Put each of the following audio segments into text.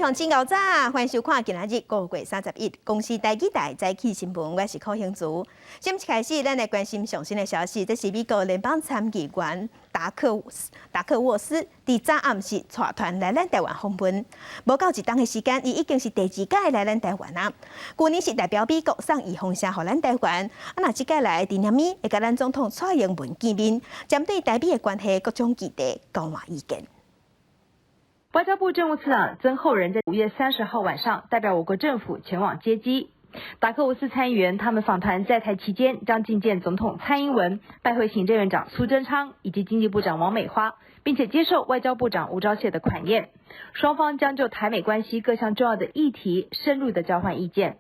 鄉親𠢕早，歡迎收看今仔日5月31公視台語台早起新聞，我是柯興竹。先一開始，咱來關心上新的消息，這是美國聯邦參議員達克沃斯佇昨暗時帶團來咱台灣訪問，無夠一冬的時間，伊已經是第二擺來咱台灣啊。舊年是代表美國送預防射予咱台灣，啊，若這擺來佇年尾會佮咱總統蔡英文見面，針對台美的關係各種議題交換意見。外交部政務次長曾厚仁在5月30號晚上，代表我國政府前往接機。達克沃斯參議員他們訪團在台期間，將覲見總統蔡英文、拜會行政院長蘇貞昌以及經濟部長王美花，並且接受外交部長吳釗燮的款宴。雙方將就台美關係各項重要的議題深入的交換意見。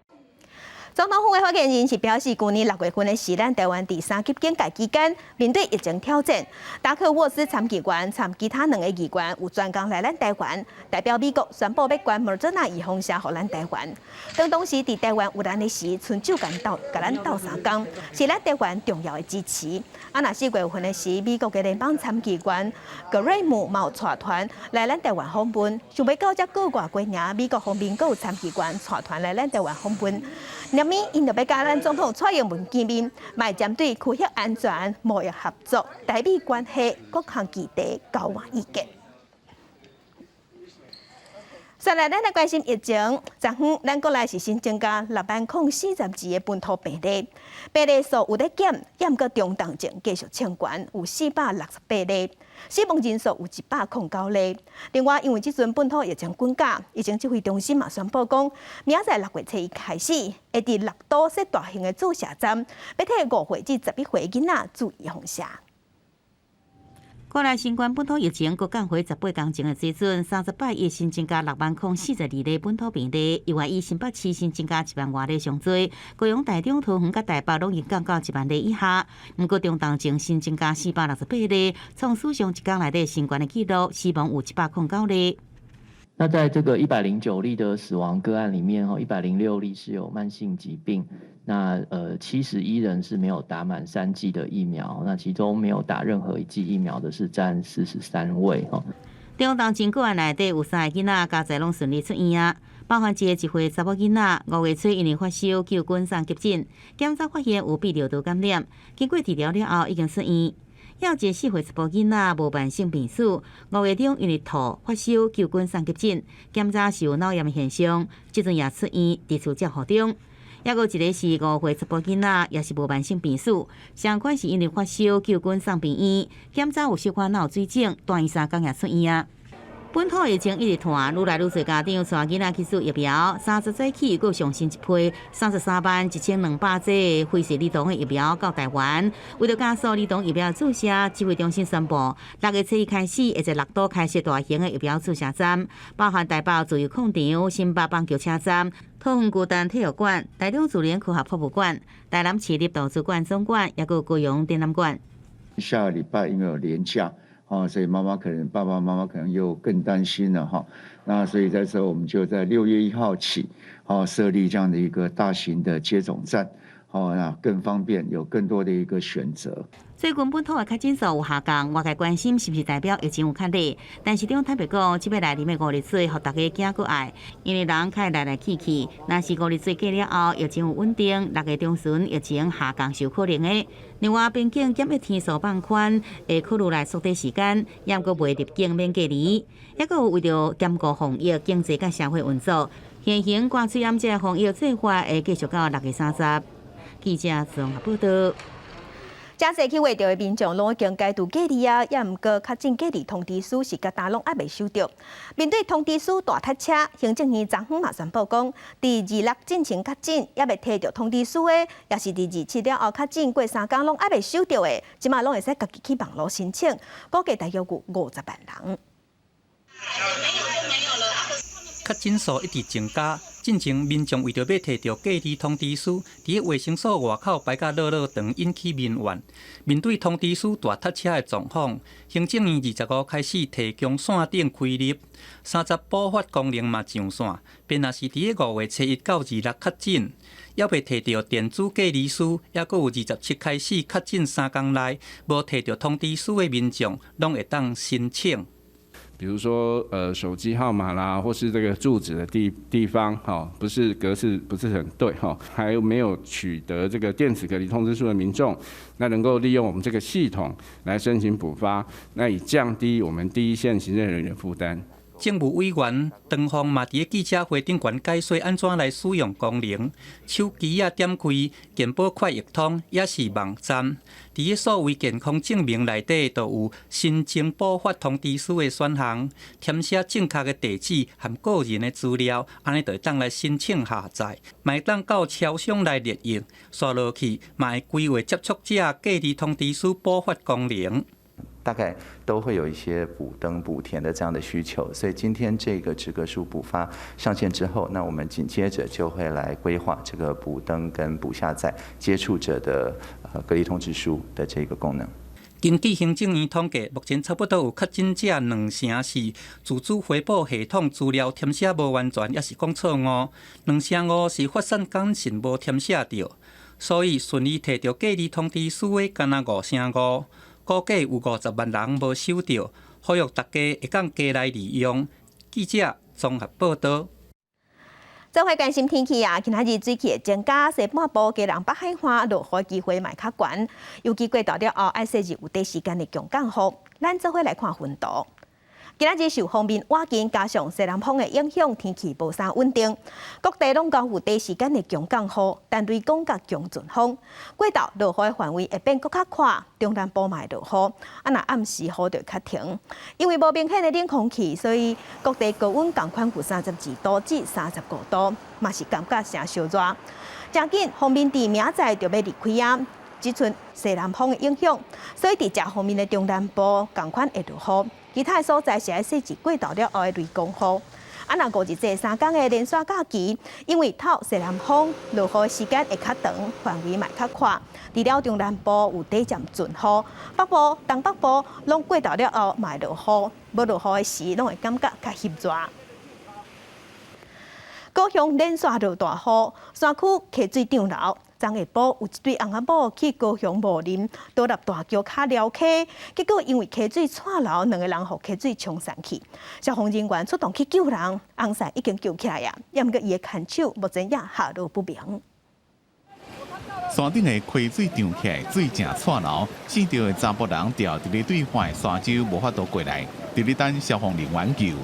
總統府的發言人是表示，舊年6月份的時，咱台灣佇三級警戒期間，面對疫情挑戰，達克沃斯參議員參其他兩個議員有專工來咱台灣，代表美國宣布欲捐莫德納預防射予咱台灣。當當時佇台灣有難的時，伸手共鬥，共咱鬥相共，是咱台灣重要的支持。啊，若4月份的時，美國的聯邦參議員格瑞姆嘛有帶團來咱台灣訪問，想袂到才過偌幾年，美國方面閣有參議員帶團來咱台灣訪問。明𪜶就欲佮咱總統蔡英文見面，嘛針對區域安全、貿易合作、台美關係各項議題交換意見。再來，咱來關心疫情。昨昏，咱國內是新增加6萬零42個本土病例，病例數有咧減，毋過中重症繼續衝懸，有468例，死亡人數有109例。另外，因為這陣本土疫情滾價，疫情指揮中心嘛宣布講，明仔載6月初一開始，會佇六都設大型的注射站，欲替5歲至11歲囡仔注預防射。國內新冠本土疫情閣降回18工前的水準，30擺伊新增加6萬零42例本土病例，另外以新北市新增加1萬外例上濟，高雄、台中、桃園佮台北攏已降到1萬例以下。毋過中重症新增加468例，創史上一工內底新懸的紀錄，死亡有109例。那在這個109例的死亡個案裡面，吼，106例是有慢性疾病，那71人是沒有打滿三劑的疫苗，那其中沒有打任何一劑疫苗的是佔43位，吼。中重症個案內底有三个囡仔，佳哉攏順利出院啊，包含一個1歲查某囡仔，5月初因為發燒救緊送急診，檢查發現有泌尿道感染，經過治療了後已經出院。還有一個4歲查埔囡仔無慢性病史，5月中因為吐發燒救緊送急診，檢查是有腦炎的現象，這陣也出院，佇厝照護中。抑閣一個是5歲查埔囡仔，也是無慢性病史，相款是因為發燒救緊送病院，檢查有小可腦水腫，蹛院3工也出院啊。本土疫情一直傳，愈來愈濟家長帶囡仔去注疫苗。30早起閣上新一批33萬1200劑輝瑞兒童的疫苗到台灣。為著加速兒童疫苗注射，指揮中心宣布，6月初一開始，會在六都開設大型的疫苗注射站，包含台北自由廣場、新北板橋車站、桃園巨蛋體育館、台中自然科學博物館、台南市立圖書館總館，抑閣高雄展覽館。下個禮拜因為有連假。哦，所以媽媽可能爸爸媽媽可能又更擔心了哈。那所以這時候我們就在6月1號起，哦，設立這樣的一個大型的接種站，哦，那更方便，有更多的一個選擇。最近本土的確診數有下降，外界關心是毋是代表疫情有較弱？但是中坦白講，這擺來臨的五日節，予大家驚閣愛，因為人較會來來去去。若是五日節過了後，疫情有穩定，6月中旬疫情下降是有可能的。另外，邊境檢疫天數放寬，會考慮來縮短時間，猶閣袂入境免隔離。抑閣有為著兼顧防疫、經濟佮社會運作，現行掛喙罨這个防疫做法會繼續到6月30。記者綜合報道。遮濟去畫著的民眾攏已經解除隔離啊，也毋過確診隔離通知書是佮今攏猶未收著。面對通知書大塞車，行政院昨昏嘛宣布講，佇26進前確診，猶未提著通知書的，抑是佇27了後確診過3工攏猶未收著的，這馬攏會使家己去網路申請，估計大約有50萬人。確診數一直增加，進前民眾為著欲提著隔離通知書，佇衛生所外口排甲落落長，引起民怨。面對通知書大塞車的狀況，行政院25開始提供線頂開立，30補發功能嘛上線，便若是佇5月初一到26確診，猶未提著電子隔離書，抑閣有27開始確診3工內無提著通知書的民眾，攏會當申請。比如說手機號碼啦，或是這個住址的地方，哈，不是格式不是很對，哈，還沒有取得這個電子隔離通知書的民眾，那能夠利用我們這個系統來申請補發，那以降低我們第一線行政人員負擔。政務委員唐鳳嘛，佇記者會頂懸解說按怎來使用功能，手機仔點開健保快易通，抑是網站，佇咧數位健康證明內底，就有申請補發通知書的選項，填寫正確的地址和個人的資料，按呢就會當來申請下載，嘛會當到超商來列印，刷落去嘛會規劃接觸者隔離通知書補發功能。大概都會有一些補登補填的這樣的需求，所以今天這個職隔書補發上線之後，那我們緊接着就會來規劃這個補登跟補下載接觸者的隔離通知書的這個功能。根據行政院統計，目前差不多有確診者兩成是自主回報系統資料填寫無完全，抑是講錯誤；兩成五是發散簡訊無填寫著，所以順利提著隔離通知書的干焦五成五。估計有50萬人無收著，呼籲大家會當加來利用。記者綜合報道。做伙關心天氣啊，今仔日水汽會增加，西半部基隆北海岸落雨機會嘛較懸，尤其過晝了後，愛細腻有短時間的強降雨。咱做伙來看雲圖。今仔日受鋒面倚近加上西南風的影響，天氣無啥穩定，各地攏閣有短時間的強降雨，但雷公佮強陣風。過晝落雨的範圍會變閣較闊，中南部嘛會落雨，啊若暗時雨就會較停。因為無明顯的冷空氣，所以各地高溫仝款有32度至35度，嘛是感覺誠燒熱。誠緊，鋒面佇明仔載就欲離開啊。這陣西南風的影響，所以佇遮方面的中南部仝款會落雨，其他的所在是愛細膩過晝了後的雷公雨。啊，若五日這3工的連續假期，因為透西南風落雨時間會較長，範圍嘛較闊。除了中南部有短暫陣雨，北部、東北部攏過晝了後嘛會落雨，無落雨的時，攏會感覺較翕熱。高雄連續落大雨，山區溪水漲流。昨下晡有一對翁仔某去高雄武林倒立大橋跤寮溪，結果因為溪水掣流，兩個人予溪水沖散去。消防人員出動去救人，翁婿已經救起來啊，毋過伊的牽手目前也下落不明。山頂的溪水漲起來，水誠掣流，死著的查埔人牢佇咧對岸的沙洲無法度過來，佇咧等消防人員救。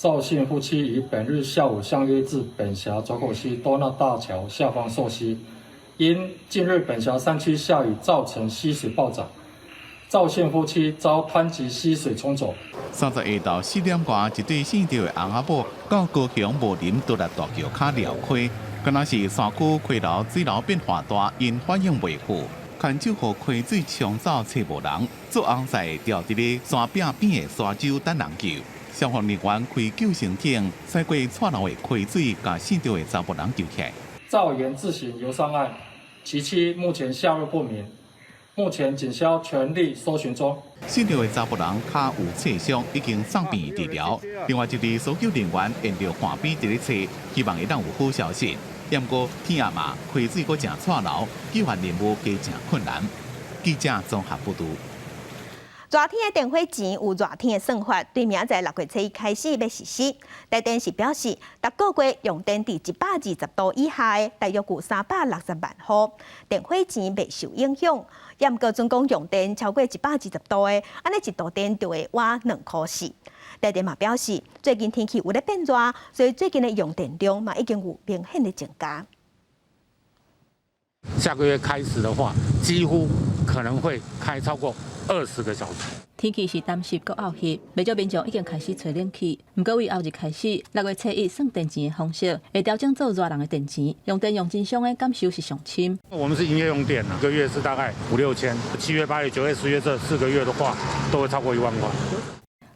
趙姓夫妻於本日下午相約至本轄濁口溪多納大橋下方溯溪。因近日本轄山區下雨，造成溪水暴漲，趙姓夫妻遭湍急溪水沖走。30下晝4點外，一對姓趙的翁仔某到高雄武林倒立大橋跤寮溪，敢若是山區溪流水流變化大，𪜶反應袂赴，牽手予溪水沖走，揣無人，做翁婿牢佇咧山壁邊的沙洲等人救。消防人員開救生艇，駛過掣流的溪水，共死著的查埔人救起來。趙言自行游上岸。其妻目前下落不明，目前警消全力搜尋中。死著的查埔人跤有擦傷，已經送病治療。另外一個搜救人員沿著岸邊佇咧揣，希望會當有好消息。毋過天暗嘛，溪水閣誠掣流，救援任務加誠困難。記者綜合報道。熱天的電火錢有熱天的算法，對明仔載6月初一開始欲實施。台電是表示，逐個月用電佇120度以下的，大約有360萬戶，電火錢袂受影響。毋過準講用電超過120度的，按呢一度電就會倚2塊4。台電嘛表示，最近天氣有咧變熱，所以最近的用電量嘛已經有明顯的增加。下個月開始的話，幾乎可能會開超過20個小時。天氣是乾濕閣漚熱，袂少民眾已經開始吹冷氣。毋過為後日開始，6月初一算電錢的方式，會調整做熱人的電錢，用電用真傷的感受是上深。我們是營業用電，一個月是大概五六千，7月、8月、9月、10月這4個月的話，都會超過1萬塊。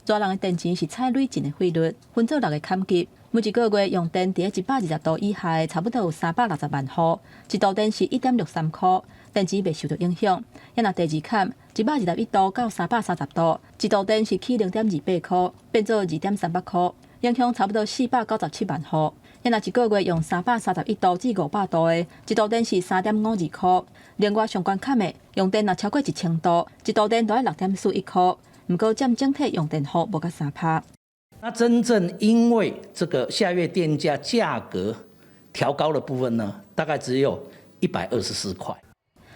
熱人的電錢是採累進的費率，分做六個坎級。每一個月用電佇120度以下的，差不多有360萬戶，一度電是1.63塊，電錢袂受著影響。抑若第二坎，121度到330度，一度電是起0.28塊，變做2.38塊，影響差不多497萬戶。抑若一個月用331度至500度的，一度電是3.52塊。另外上懸坎的，用電若超過1000度，一度電就愛6.41塊。毋過佔整體用電戶無到3趴。那真正因為這個夏月電價價格調高的部分呢，大概只有124塊。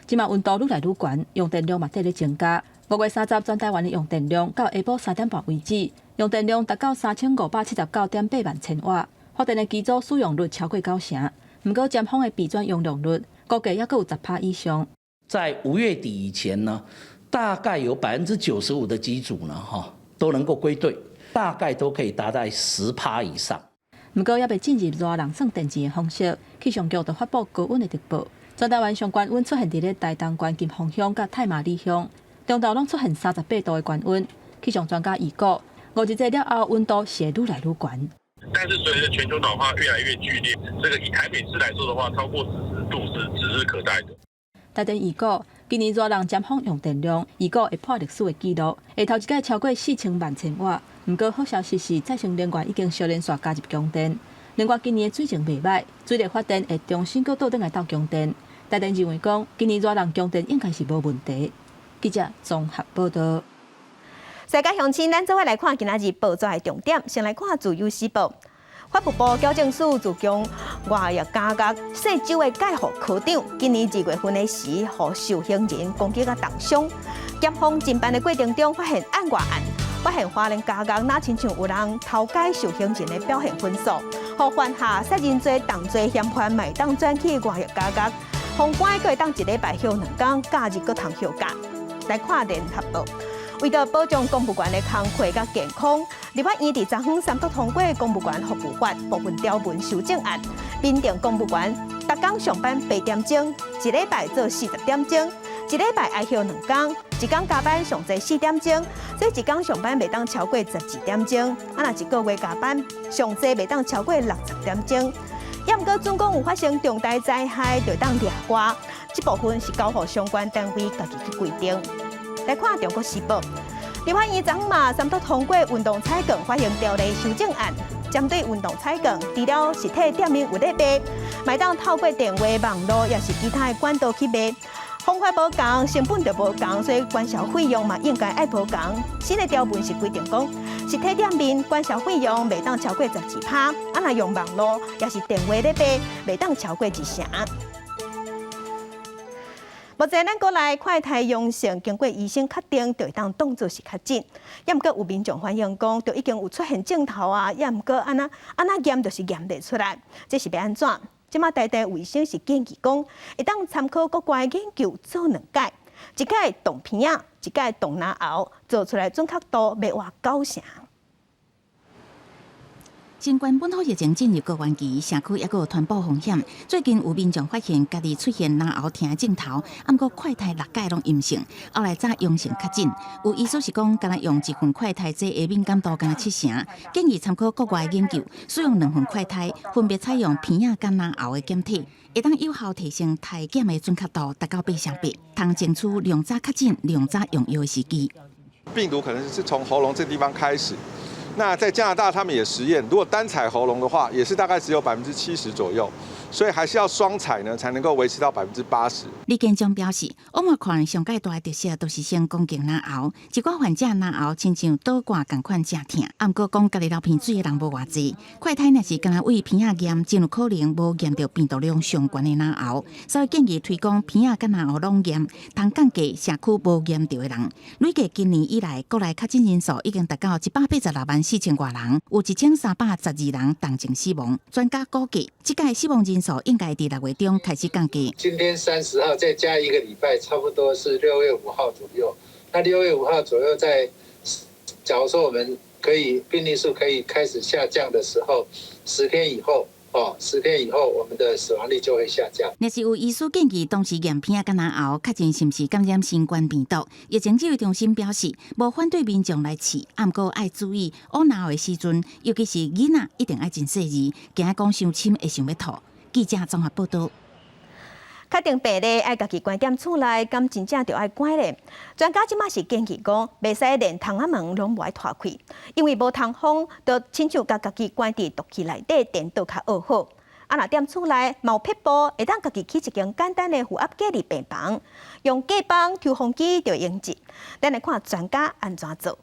這馬溫度愈來愈懸，用電量嘛綴咧增加。5月30，全台灣的用電量到下晡3點半為止，用電量達到3579.8萬千瓦，發電的機組使用率超過九成。毋過尖峰的備轉容量率估計猶閣有10趴以上。在5月底以前呢，大概有95%的機組呢，哈都能夠歸隊，大概都可以達到10趴以上。毋過，猶未進入熱人算電錢的方式，氣象局就發布高溫的特報。全台灣上懸溫出現佇咧台東縣金峰鄉佮太麻里鄉，中晝攏出現38度的懸溫。氣象專家預估，五日節了後溫度是會愈來愈懸。但是隨着全球暖化越來越劇烈，這個以台北市來說的話，超過40度是指日可待的。台電預估，今年熱人尖峰用電量預估會破歷史的紀錄，會頭一擺超過4000萬千瓦。毋過好消息是，再生能源已經小連續加入供電。另外，今年的水情袂䆀，水力發電會重新閣倒轉來鬥供電。台電認為講，今年熱人供電應該是無問題。記者綜合報道。世界鄉親，咱做伙來看今仔日報紙的重點。先來看《自由時報》，法務部矯正署自強外役監獄姓周的介護科長，今年2月份的時，予受刑人攻擊甲重傷。檢方偵辦的過程中，發現案外案，發現花蓮監獄若親像有人偷改受刑人的表現分數，予犯下殺人罪、重罪嫌犯，嘛會當轉去外役監獄，封關閣會當一禮拜歇兩工，假日閣通休假。來看聯合報。為著保障公務員的工課佮健康，立法院佇昨昏三讀通過《公務員服務法》部分條文修正案，明定公務員逐工上班八點鐘，一禮拜做40點鐘，一禮拜愛歇兩工，一工加班上濟四點鐘，所以一工上班袂當超過12點鐘。啊，若一個月加班上濟袂當超過60點鐘。抑毋過，準講有發生重大災害，就當掠歌，這部分是交予相關單位家己去規定。來看《中國時報》，立法院昨昏嘛三讀通過運動彩券發行條例修正案，針對運動彩券，除了實體店面有咧賣，嘛會當透過電話、網路，抑是其他的管道去賣。方法無仝，成本就無仝，所以關銷費用嘛應該愛無仝。新的條文是規定講，實體店面關銷費用袂當超過12趴，啊若用網路抑是電話咧賣，袂當超過一成。目前咱國內快篩陽性，經過醫生確定，就會當當做是確診。抑毋過有民眾反映講，就已經有出現症頭啊，抑毋過按怎按怎驗就是驗袂出來，這是欲按怎？這馬台大衛生是建議講，會當參考國外研究做兩擺，一擺動鼻仔，一擺動嚨喉，做出來準確度欲倚九成。新冠本土疫情進入高原期，社區猶閣有傳播風險。最近有民眾發現家己出現嚨喉疼症頭，毋過快篩六擺攏陰性，後來才陽性確診。有醫師是講，干焦用一份快篩這的敏感度干焦七成，建議參考國外研究，使用兩份快篩，分別採用鼻仔佮嚨喉的檢體，會當有效提升篩檢的準確度，達到8成8，通爭取量早確診、量早用藥的時機。病毒可能是從喉嚨這地方開始。那在加拿大，他們也實驗，如果單採喉嚨的話，也是大概只有70%左右，所以還是要雙採呢，才能夠維持到80%。李建章表示，Omicron 上蓋大的特色都是先攻擊嚨喉，一寡患者嚨喉親像倒掛仝款誠疼。毋過講家己流鼻水的人無偌濟，快篩若是干焦對鼻仔驗，真有可能無驗著病毒量上懸的嚨喉，所以建議推廣鼻仔佮嚨喉攏驗，通降低社區無驗著的人。累計今年以來，國內確診人數已經達到186萬4000外人，有1312人重症死亡。專家估計，這屆死亡人數應該佇6月中開始降低。今天30號，再加一個禮拜，差不多是六月五號左右。那六月五號左右，在假如說我們可以病例數可以開始下降的時候，十天以後。哦，十天以後，我們的死亡率就會下降。若是有醫師建議同時驗鼻仔佮嚨喉，確認是毋是感染新冠病毒。疫情指揮中心表示，無反對民眾來試，毋過愛注意，挖嚨喉的時陣，尤其是囡仔，一定愛真細膩，驚講傷深會想欲吐。記者綜合報道。確定病例愛家己關踮厝內，敢真正著愛關咧？專家這馬是建議講，袂使連窗仔門攏無愛拖開，因為無通風，就親像共家己關佇毒氣內底，顛倒較惡好。啊，若踮厝內嘛有撇步，會當家己起一間簡單的負壓隔離病房，用隔板、抽風機就會用得。咱來看專家按怎做。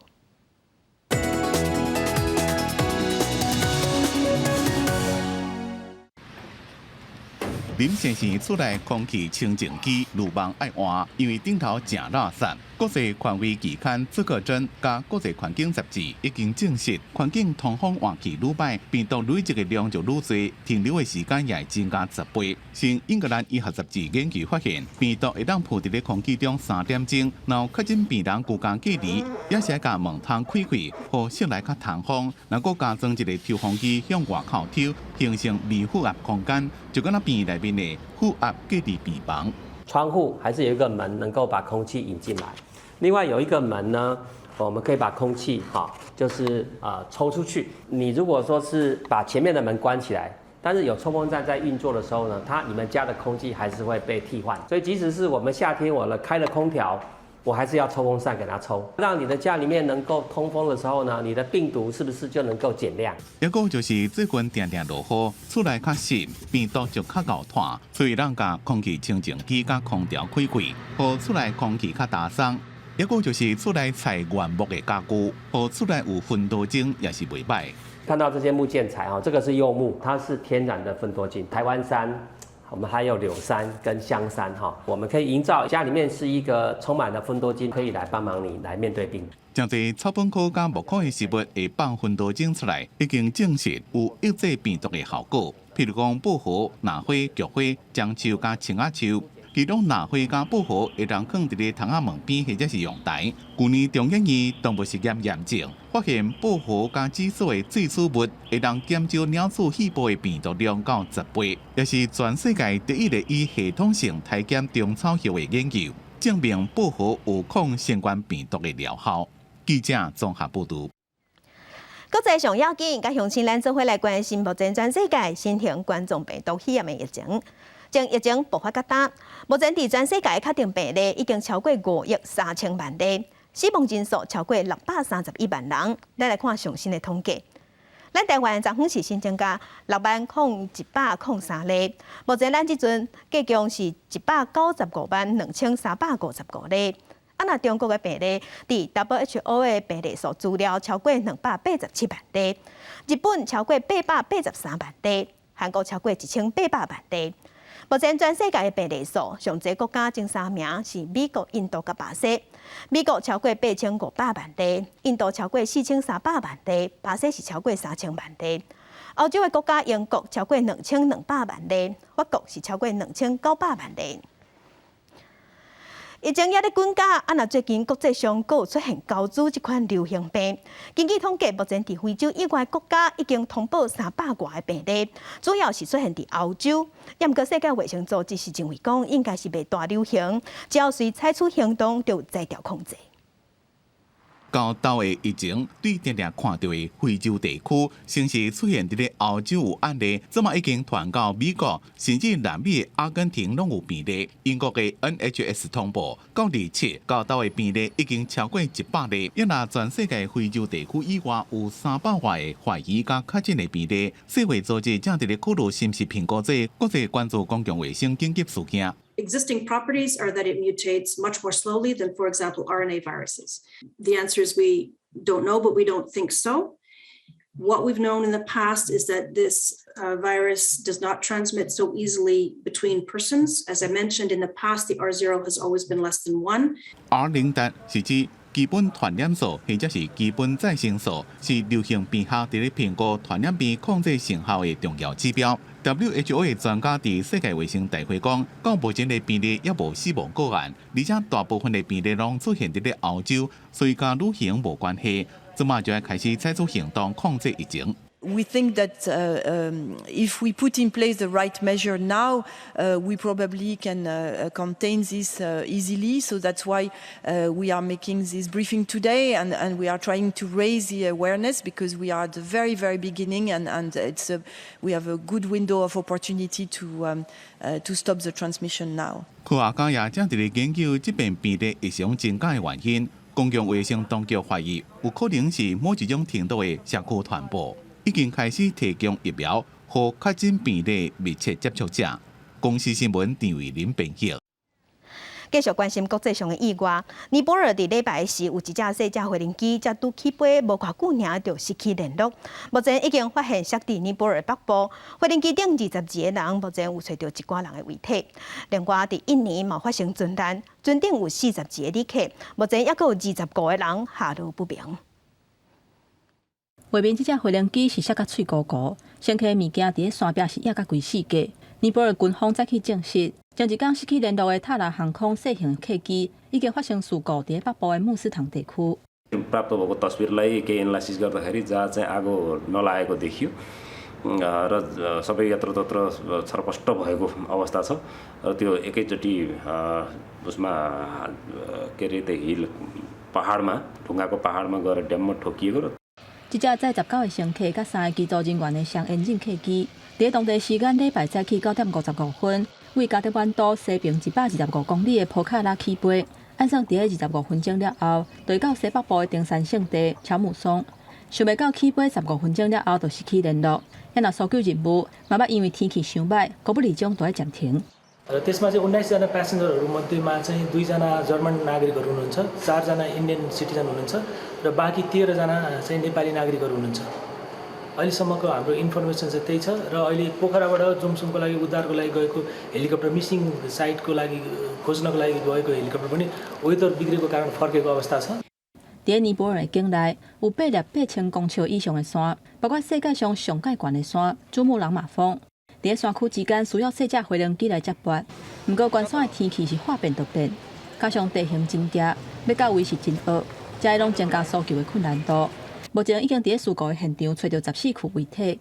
林先生厝內空氣清淨機濾網愛換，因為頂頭誠垃圾。國際權威期刊《竺可楨》佮國際環境雜誌已經證實，環境通風換氣愈䆀，病毒累積的量就愈濟，停留的時間也會增加10倍。新英格蘭醫學雜誌研究發現，病毒會當浮佇咧空氣中3點鐘，若有確診病人居家隔離，也是愛共門窗開開，予室內較通風，若閣加裝一个抽風機向外口抽，形成微負壓空間，就敢若病院內面的負壓隔離病房。窗戶還是有一個門能夠把空氣引進來，另外有一個門呢，我們可以把空氣哈，就是啊抽出去。你如果說是把前面的門關起來，但是有抽風扇在運作的時候呢，它你們家的空氣還是會被替換。所以即使是我們夏天我了開了空調，我還是要抽風扇給它抽，讓你的家裡面能夠通風的時候呢，你的病毒是不是就能夠減量？抑閣就是最近定定落雨，厝內較濕，病毒就較𠢕傳，所以咱共空氣清淨機佮空調開開，予厝內空氣較焦鬆。抑閣就是厝內採原木的家具，予厝內有芬多精也是袂䆀。看到這些木建材啊，這個是柚木，它是天然的芬多精。台灣杉，我們還有柳杉跟香杉哈，我們可以營造家裡面是一個充滿了芬多精，可以來幫忙你來面對病毒。誠濟草本科佮木科的植物會放芬多精出來，已經證實有抑制病毒的效果。譬如講薄荷、藍花、菊花、樟樹佮青仔樹。其中藍花佮薄荷會當囥佇咧窗仔門邊或者是陽台。舊年中研院動物實驗驗證，發現薄荷佮紫蘇的萃取物會當減少鳥鼠肺部的病毒量到10倍，也是全世界第一个以系統性篩檢中草藥的研究，證明薄荷有抗新冠病毒的療效。記者綜合報導。國際上要緊，佮鄉親咱做伙來關心目前全世界新型冠狀病毒肺炎的疫情。從疫情爆發到今，目前佇全世界確定病例已經超過5億3千萬例，死亡人數超過631萬人。咱來看上新的統計，咱台灣昨昏是新增加6萬零103例，目前咱這陣計共是195萬2355例。啊，若中國的病例，佇 WHO 的病例數資料超過287萬例，日本超過883萬例，韓國超過1800萬例。目前全世界的病例數，上濟國家前三名是美國、印度佮巴西。美國超過8500萬例，印度超過4300萬例，巴西是超過3000萬例。歐洲的國家英國超過2200萬例，法國是超過2900萬例。疫情猶咧滾加，啊！若最近國際上閣有出現猴子這款流行病。根據統計，目前佇非洲以外國家已經通報300外個病例，主要是出現佇歐洲。毋過世界衛生組織是認為講，應該是袂大流行，只要隨採取行動，就才調控制。猴痘的疫情對定定看著的非洲地區，先是出現佇咧歐洲有案例，這馬已經傳到美國，甚至南美的阿根廷攏有病例。英國的 NHS 通報，到27猴痘的病例已經超過100例。若全世界非洲地區以外有300外个懷疑佮確診的病例。世衛組織正佇咧考慮是毋是評估這國際關注公共衛生緊急事件。 Existing properties are that it mutates much more slowly than, for example, RNA viruses. The answer is we don't know, but we don't think so. What we've known in the past is that this virus does not transmit so easily between persons. As I mentioned in the past, the R0 has always been less than one. R 零值是指基本傳染數或者是基本再生數，是流行病學佇咧評估傳染病控制成效的重要指標。WHO 的專家佇世界衛生大會講，到目前的病例猶無死亡個案，而且大部分的病例攏出現佇咧歐洲，所以佮旅行無關係。這馬就愛開始採取行動控制疫情。 We think that if we put in place the right measure now, we probably can contain this easily. So that's why we are making this briefing today and we are trying to raise the awareness because we are at the very, very beginning and we have a good window of opportunity to stop the transmission now. 科學家也正佇咧研究這遍病例異常增加的原因。公共衛生當局懷疑有可能是某一種程度的社區傳播。已經開始提供疫苗，予確診病例密切接觸者。公視新聞陳慧琳編譯。繼續關心國際上的意外，尼泊爾佇禮拜時有一架細隻飛行機，才拄起飛無偌久爾就失去聯絡。目前已經發現摔佇尼泊爾北部，飛行機頂22個人，目前有揣著一寡人的遺體。另外，佇印尼嘛發生船難，船頂有42個旅客，目前猶閣有25個人下落不明。畫面這隻飛行機是摔甲碎糊糊，乘客物件佇咧山壁是壓甲規死角。尼泊爾軍方早起證實，前一工失去聯絡的塔拉航空細型客機已經發生事故，佇咧北部的穆斯唐地區。 प्राप्त भएको तस्बिरलाई केही एनालाइसिस गर्दाखेरि जहाज चाहिँ आगो नलागेको देखियो र सबै यत्रतत्र छरपष्ट भएको अवस्था छ र त्यो एकैचोटि उसमा के अरे त्यो हिल पहाडमा ढुङ्गाको पहाडमा गएर ड्याममा ठोकिएको र 這隻載19個乘客佮三个機組人員的雙引擎客機，佇當地時間禮拜早起9點55分，位加德滿都西爿125公里的波卡拉起飛。按算佇咧25分鐘了後，就會到西北部的登山勝地喬姆松。想袂到起飛15分鐘了後就失去聯絡，遐若搜救任務嘛捌因為天氣傷䆀，高不離鐘都愛暫停。 र त्यसमा चाहिँ 19जना प्यासेन्जरहरू मध्येमा चाहिँ दुईजना जर्मन नागरिकहरू हुनुहुन्छ, चारजना इन्डियन सिटिजन हुनुहुन्छ र बाँकी 13जना चाहिँ नेपाली नागरिकहरू हुनुहुन्छ। अहिलेसम्मको हाम्रो इन्फर्मेसन चाहिँ त्यही छ र अहिले पोखराबाट जोमसोमको लागि उद्धारको लागि गएको हेलिकप्टर, मिसिङ साइटको लागि खोज्नको लागि गएको हेलिकप्टर पनि वेदर बिग्रेको कारण फर्केको अवस्था छ। 佇尼泊爾境內有8粒8000公尺以上的山，包括世界上上蓋懸的山珠穆朗瑪峰。佇山區之間需要細隻飛行機來接駁，毋過懸山的天氣是話變就變，加上地形真狹，欲到位是真僫，這攏增加搜救的困難度。目前已經佇咧事故的現場揣著14具遺體。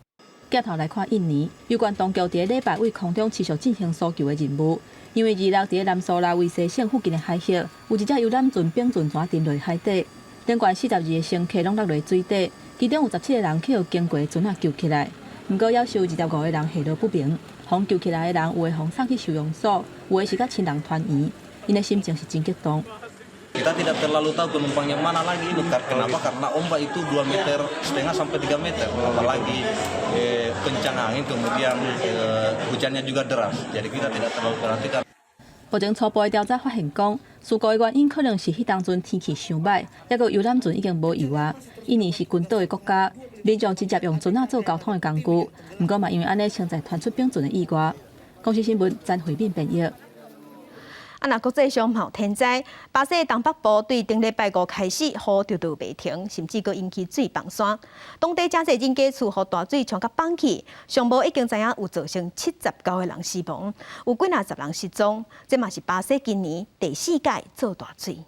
鏡頭來看印尼，有關當局佇咧禮拜位空中持續進行搜救的任務，因為26佇咧南蘇拉威西省附近的海域，有一隻遊覽船冰船怎沉落海底，頂懸42個乘客攏落入水底，其中有17個人去予經過船仔救起來。毋過，猶是有25個人下落不明。予救起來的人，有的予送去收容所，有的是佮親人團圓，𪜶的心情是真激動。 Kita tidak terlalu tahu penumpang yang mana lagi ini. Kenapa? Karena ombak itu 2 meter setengah sampai 3 meter. Apalagi kencang angin, kemudian hujannya juga deras. Jadi kita tidak terlalu perhatikan. 目前初步的調查發現講，事故的原因可能是彼當陣天氣傷䆀，抑閣遊覽船已經無油啊。印尼是群島的國家，民眾直接用船仔做交通的工具，毋過嘛因為按呢，先在傳出冰船的意外。公視新聞詹慧敏編譯。啊，若國際上嘛有天災，巴西東北部對頂禮拜五開始雨就落袂停，甚至閣引起水崩山。當地誠濟人家厝予大水沖甲崩去，上無已經知影有造成79個人死亡，有幾若十人失蹤。這嘛是巴西今年第四擺做大水。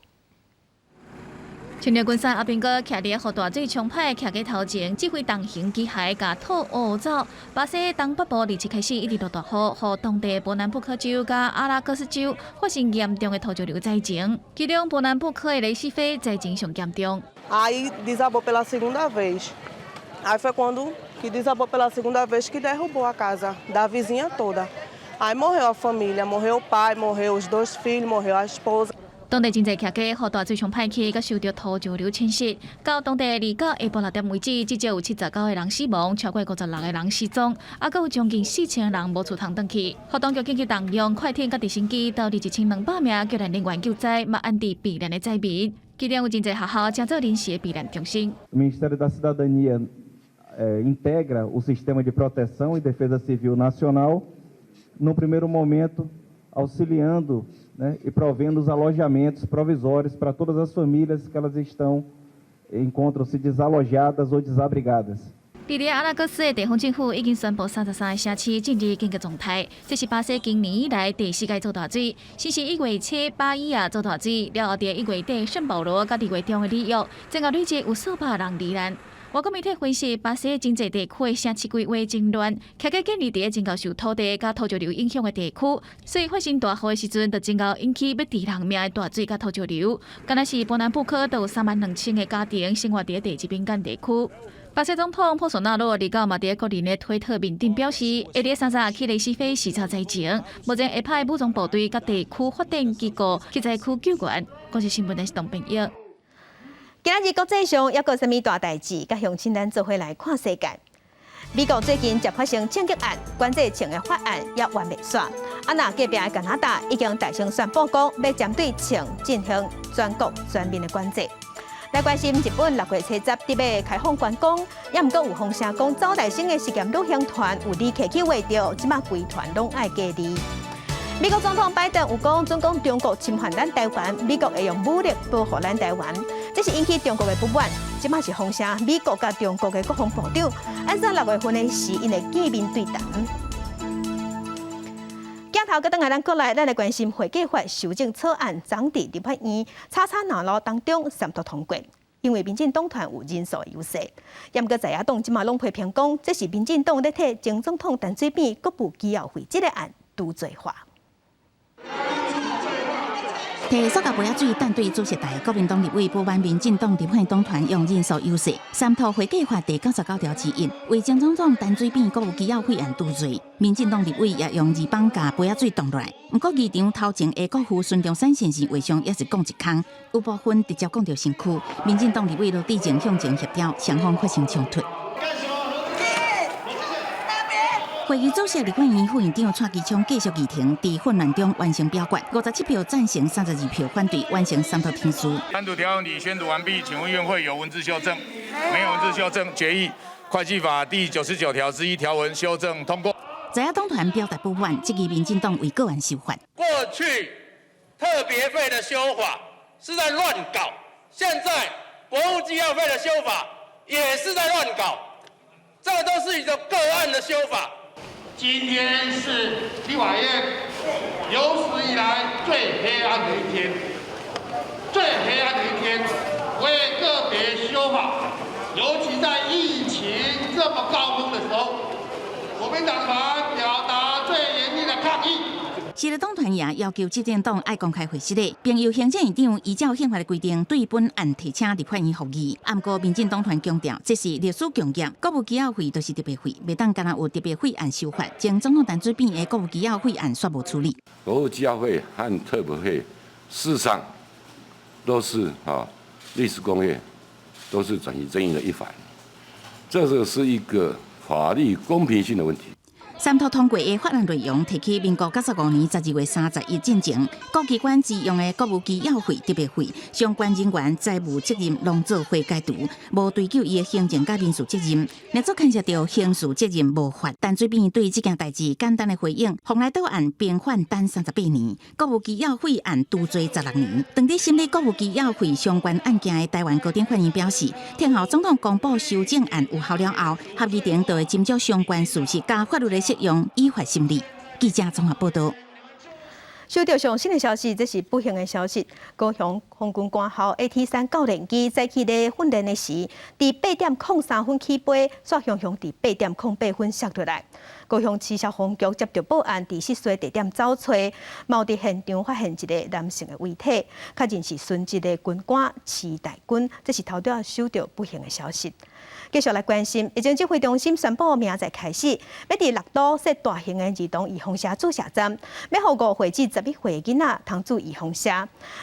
親像關山阿兵哥徛佇予大水沖歹，徛佇頭前，指揮重型機械共土挖走。巴西東北部27開始一直落大雨，予當地伯南布科州佮阿拉戈斯州發生嚴重的土石流災情。其中伯南布科的雷西菲災情上嚴重。 Aí desabou pela segunda vez. Aí foi quando que desabou pela segunda vez que derrubou a casa da vizinha toda. Aí morreu a família, morreu o pai, morreu os dois filhos, morreu a esposa. 當地真濟徛家予大水沖歹去，佮受著土石流侵襲。到當地29下晡6點為止，至少有79個人死亡，超過56個人失蹤，猶閣有將近4000人無厝通轉去。予當局緊急動用快艇佮直升機，投入1200名救難人員救災，嘛安置避難的災民。其中有真濟學校成做臨時的避難中心。 O Ministério da Cidadania integra o sistema de proteção e defesa civil nacional, no primeiro momento auxiliando, né, e provendo os alojamentos provisórios para todas as famílias que elas estão encontram-se desalojadas ou desabrigadas. 佇咧阿拉戈斯的地方政府已經宣布33個城市進入緊急狀態，這是巴西今年以來第四擺做大水。先是1月初巴伊亞做大水，了後佇1月底聖保羅佮2月中的里約，總共累計有數百人罹難。外國媒體分析，巴西真濟地區的城市規劃真亂，徛家建立佇咧真𠢕受土地佮土石流影響的地區，所以發生大雨的時陣，就真𠢕引起欲致人命的大水佮土石流。敢若是伯南布科就有32000個家庭生活佇咧第一敏感地區。巴西總統波索納羅29嘛佇咧個人的推特面頂表示，會佇30去雷西菲視察災情，目前會派武裝部隊佮地區發展機構去災區救援。公視新聞電視董編譯。今仔日國際上猶閣有啥物大代誌？佮鄉親咱做伙來看世界。美國最近才發生槍擊案，管制槍的法案猶還袂煞。啊，若隔壁的加拿大已經大聲宣布講，欲針對槍進行全國全面的管制。來關心日本6月初十佇欲開放觀光，也毋過有風聲講，走台省的實驗旅行團有旅客去畫著，這馬規團攏愛隔離。美國總統拜登有講，準講中國侵犯咱台灣，美國會用武力保護咱台灣，這是引起中國的不滿。這馬是風聲，美國佮中國的國防部長，按怎六月份的時，𪜶會見面對談。鏡頭閣轉來咱國內，咱來關心會計法修正草案，昨佇立法院吵吵鬧鬧當中三讀通過，因為民進黨團有人數優勢。毋過在野黨這馬攏批評講，這是民進黨咧替前總統陳水扁國務機要費這个案除罪化。提塑膠杯仔水彈對主席台，國民黨立委不滿民進黨立法黨團用人數優勢，三讀會計法第99條之一，為前總統陳水扁國務機要費案除罪。民進黨立委也用二棒共杯仔水擋落來。毋過議場頭前的國父孫中山先生畫像也是摃一空，有部分直接摃著身軀。民進黨立委羅致政向前協調，雙方發生衝突。會議主席立法院副院長蔡其昌繼續議程，佇混亂中完成表決，57票贊成，32票反對，完成三讀程序。單獨條文已宣讀完畢，請問院會有文字修正？沒有文字修正，決議會計法第99條之一條文修正通過。在野黨團表達不滿，質疑民進黨為個案修法。過去特別費的修法是在亂搞，現在國務機要費的修法也是在亂搞，這個都是一個個案的修法。今天是立法院有史以來最黑暗的一天，最黑暗的一天，為個別修法，尤其在疫情這麼高峰的時候，國民黨團表達最嚴厲的抗議。時力黨團也要求執政黨愛公開會議的，並由行政院長依照憲法的規定對本案提請立法院覆議。毋過民進黨團強調，這是歷史共業，國務機要費就是特別費，袂當干焦有特別費案修法，前總統陳水扁的國務機要費案煞無處理。國務機要費和特別費，事實上都是啊歷史工業，都是轉型正義的一環，這個是一個法律公平性的問題。三讀通過的法案內容，提起民國95年12月31進前，各機關支用的國務機要費、特別費，相關人員財務責任攏做伙解除，無追究伊的行政佮民事責任。若做牽涉著刑事責任無法。陳水扁對這件代誌簡單的回應：蓬萊島案平反等38年，國務機要費案除罪16年。當佇審理國務機要費相關案件的台灣高等法院表示，聽候總統公布修正案有效了後，合議庭就會斟酌相關事實佮法律的適用，依法審理。記者綜合報道。收到上新的消息，這是不幸的消息。高雄空軍官校 AT-3教練機早起咧訓練的時，佇8點03分起飛，煞雄雄佇8點08分摔落來。高雄市消防局接到報案，佇失事地點走揣，嘛佇現場發現一个男性的遺體，確認是殉職的軍官池大軍。這是頭拄仔收到不幸的消息。繼續來關心，疫情指揮中心宣布，明仔載開始，欲佇六都設大型的兒童預防射注射站，欲予5歲至11歲的囡仔通注預防射。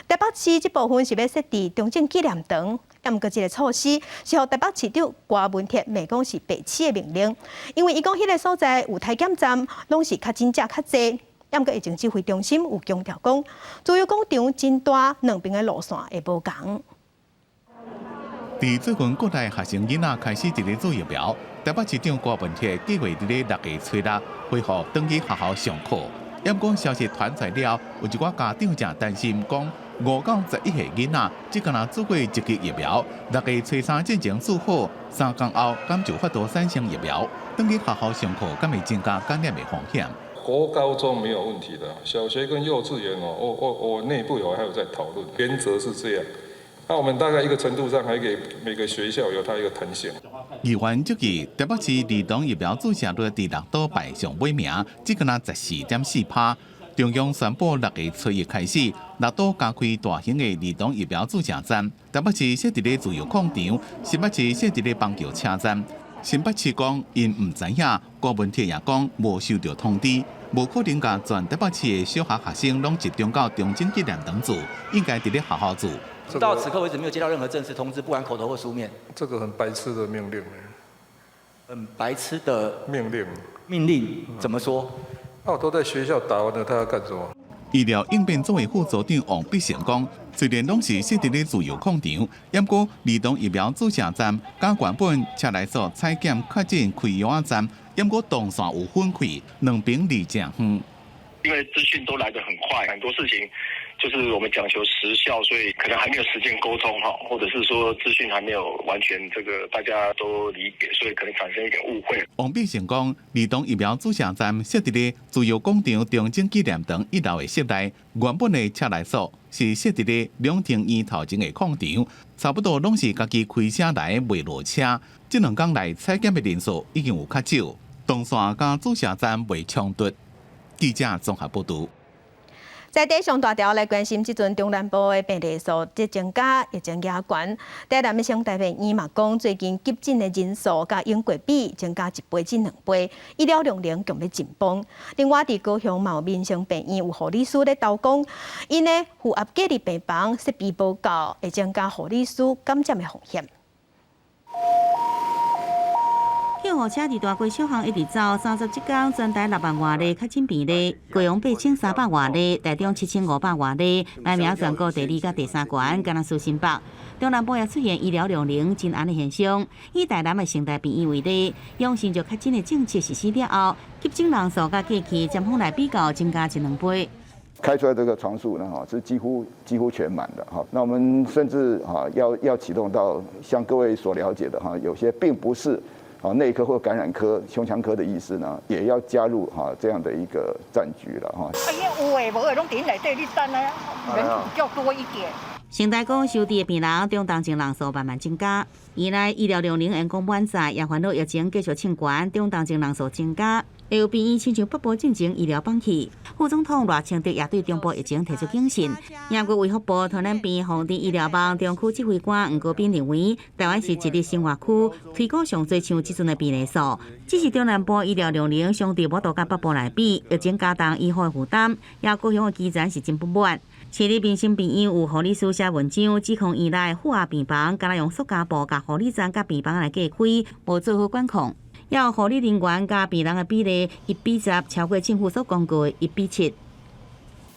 台北市這部分是欲設佇中正紀念堂，毋過這个措施是予台北市長柯文哲罵講是白痴的命令，因為伊講彼个所在有體檢站，攏是確診者較濟。毋過疫情指揮中心有強調講，自由廣場真大，兩邊的路線會無仝。佇最近國內學生囡仔開始佇咧注疫苗，台北市長柯文哲計劃佇咧6月初六恢復轉去學校上課。毋過消息傳出了，有一寡家長正擔心，講5到11歲囡仔只干焦注過一劑疫苗，6月初三進前注好，3工後敢就有法度產生疫苗，轉去學校上課，敢會增加感染的風險？國高中沒有問題的，小學跟幼稚園哦，我內部有還有在討論，原則是這樣。那我們大概一個程度上，還給每個學校有它一個彈性。議員質疑台北市兒童疫苗注射率佇六都排上尾名，只干焦14.4%。中央宣布6月初一開始，六都加開大型的兒童疫苗注射站。台北市設佇咧自由廣場，新北市設佇咧板橋車站。新北市講𪜶毋知影，柯文哲也講無收到通知，無可能共全台北市的小學學生攏集中到中正紀念堂注，應該佇咧學校注。到此刻為止，沒有接到任何正式通知，不管口頭或書面。這個很白痴的命令。很白痴的命令。命令怎麼說？啊，我都在學校打完了，他要幹什麼？醫療應變組的副組長王必成講，雖然攏是設佇咧自由廣場，毋過兒童疫苗注射站佮原本車來所採檢確診開藥站，毋過動線有分開，兩邊離誠遠。因為資訊都來得很快，很多事情就是我們講求時效，所以可能還沒有時間溝通哈，或者是說資訊還沒有完全這個大家都理解，所以可能產生一點誤會。王必成講，兒童疫苗注射站設佇咧自由廣場中正紀念堂一樓的室內，原本的車來所是設佇咧兩廳院頭前的空場，差不多攏是家己開車來袂落車。這兩工來採檢的人數已經有較少，動線佮注射站袂衝突。記者綜合報導。在地上大條來關心，這陣中南部的病例數這增加，疫情加懸。台南的省大醫院嘛講，最近急診的人數佮英國比增加1倍至2倍，醫療量能強欲緊繃。另外，佇高雄嘛有民生病院有護理師咧投工，𪜶呢負壓隔離病房設備無夠，會增加護理師感染的風險。救護車佇大街小巷一直走，37工全台6萬外例確診病例，高雄8300外例，台中7500外例，排名全國第二佮第三懸，敢若輸新北。中南部也出現醫療量能真絚的現象。以台南的成大病院為例，陽性就確診的政策實施了後，急診人數佮過去尖峰來比較增加一兩倍。開出來這個床數呢，哈，是幾乎全滿的哈。那我們甚至哈要啟動到像各位所了解的哈，有些並不是啊內科或感染科、胸腔科的醫師呢，也要加入哈這樣的一個戰局了哈。哎呀，有的無的攏佇內底，你等啊，人比較多一點。成大講收治的病人中重症人數慢慢增加，院內醫療量能員工滿載，也煩惱疫情繼續衝懸，中重症人數增加，會有病院親像北部進前醫療放棄。副總統賴清德也對中部疫情提出警訊。英國衛福部傳染病防治醫療網中區指揮官黃國斌認為，台灣是一日生活區，推估上濟像這陣的病例數，只是中南部醫療量能相對無法度佮北部來比，疫情加重醫護的負擔，也高雄的基層是真不滿。市立民生病院有護理師寫文章，指控院內負壓病房，敢若用塑膠布共護理站佮病房來隔開，無做好管控。也有護理人員佮病人的比例1比10，超過政府所公告的1比7。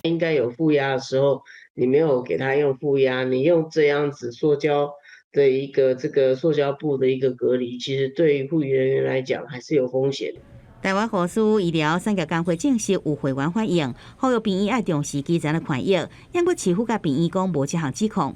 應該有負壓的時候，你沒有給他用負壓，你用這樣子塑膠的一個這個塑膠布的一個隔離，其實對於護理人員來講還是有風險。台灣護士醫療產業工會證實有會員反映，呼籲病院愛重視基層的權益，不過市府佮病院講無這項指控。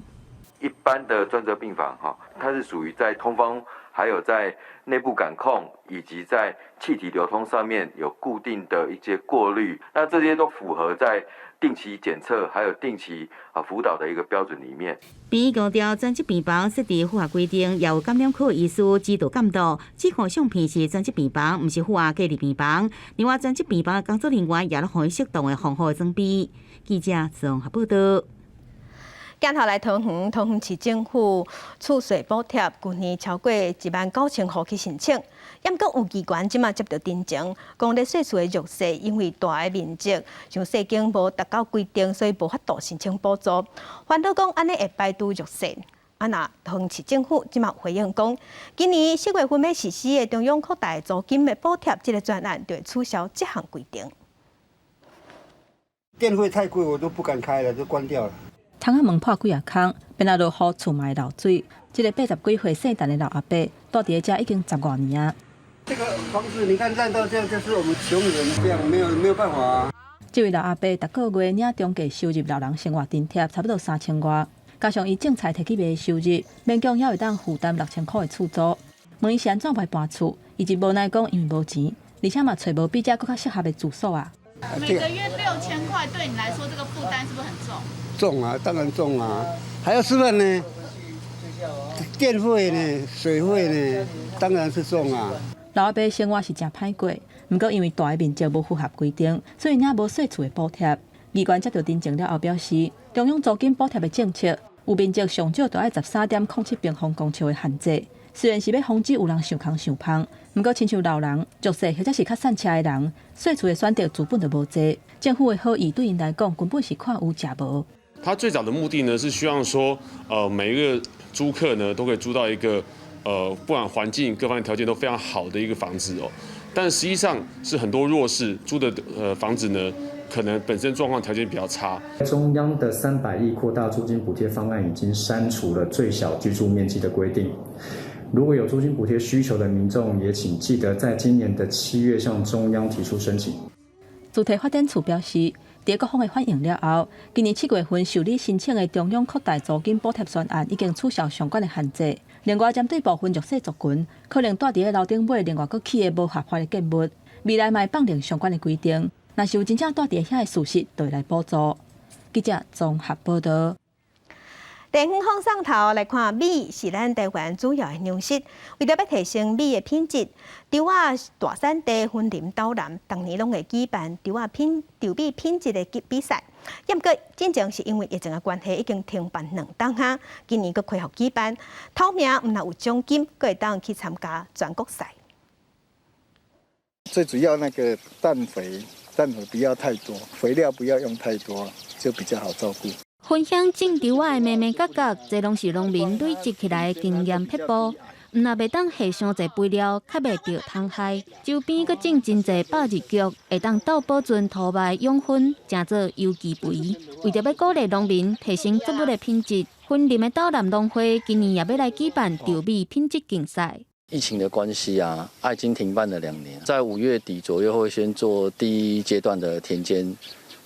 一般的專責病房，哈，它是屬於在通風，還有在內部感控以及在氣體流通上面有固定的一些過濾，那這些都符合在定期檢測還有定期啊輔導的一個標準裡面。病院強調，專責病房設置符合規定，也有感染科醫師指導監督。指控相片是專責病房，毋是負壓隔離病房。另外，專責病房的工作人員也予以適當的防護裝備。記者綜合報道。鏡頭來桃園，桃園市政府厝稅補貼，舊年超過1萬9千戶去申請，毋過有機關這馬接著陳情，講咧稅厝的弱勢，因為蹛的面積傷細間無達到規定，所以無法度申請補助。煩惱講按呢會排除弱勢。啊若桃園市政府這馬回應講，今年4月份欲實施的中央擴大租金的補貼，這个專案就會取消這項規定。電費太貴，我都不敢開了，就關掉了。窗仔門破幾仔空，變來落雨，厝嘛會漏水。這个80幾歲姓陳的老阿伯，住佇遮已經十外年啊。這個房子你看爛到這樣，就是我們窮人這樣，沒有辦法啊。這位老阿伯逐个月領中低收入老人生活津貼，差不多3000外，加上伊種菜提去賣的收入，勉強也會當負擔6000箍的厝租。問伊是按怎欲搬厝，伊就無奈講因為無錢，而且嘛揣無比這閣較適合的住所啊。每個月6000塊，對你來說這個負擔是不是很重？重啊，當然重啊，還要吃飯呢，電費呢，水費呢，當然是重啊。老阿伯生活是誠歹過，毋過因為蹛的面積無符合規定，所以領無稅厝的補貼。機關接著陳情了後表示，中央租金補貼的政策有面積上少著愛13.07平方公尺的限制。雖然是欲防止有人傷空傷芳，毋過親像老人、弱勢或者是較散赤的人，稅厝的選擇資本就無濟。政府的好意對𪜶來講，根本是看有食無。他最早的目的呢，是希望說，每一個租客呢，都可以租到一個不管環境各方面條件都非常好的一個房子哦，但實際上是很多弱勢租的房子呢，可能本身狀況條件比較差。中央的300億擴大租金補貼方案已經刪除了最小居住面積的規定。如果有租金補貼需求的民眾，也請記得在今年的7月向中央提出申請。主體發展處表示，佇各方的反應了後，今年7月份受理申請的中央擴大租金補貼專案已經取消相關的限制。另外，針對部分弱勢族群可能住佇咧樓頂尾，另外閣起的無合法的建物，未來嘛會放寬相關的規定。若是有真正住佇遐的事實，就會來補助。記者綜合報道。地方放送頭來看，米是咱台灣主要的糧食。為著欲提升米的品質，稻仔大產地雲林斗南，逐年攏會舉辦稻米品質的比賽。毋過進前是因為疫情的關係，已經停辦兩冬哈。今年閣恢復舉辦，頭名毋但有獎金，閣會當去參加全國賽。最主要那個氮肥，氮肥不要太多，肥料不要用太多，就比較好照顧。分享種稻仔的眉眉角角，這攏是農民累積起來的經驗撇步。毋但袂當下傷濟肥料，較袂著蟲害。周邊閣種真濟百日菊，會當鬥保存土壤養分，成做有機肥。為著欲鼓勵農民提升作物的品質，雲林的斗南農會今年也欲來舉辦稻米品質競賽。疫情的關係啊，已經停辦了2年，在5月底左右會先做第一階段的田間。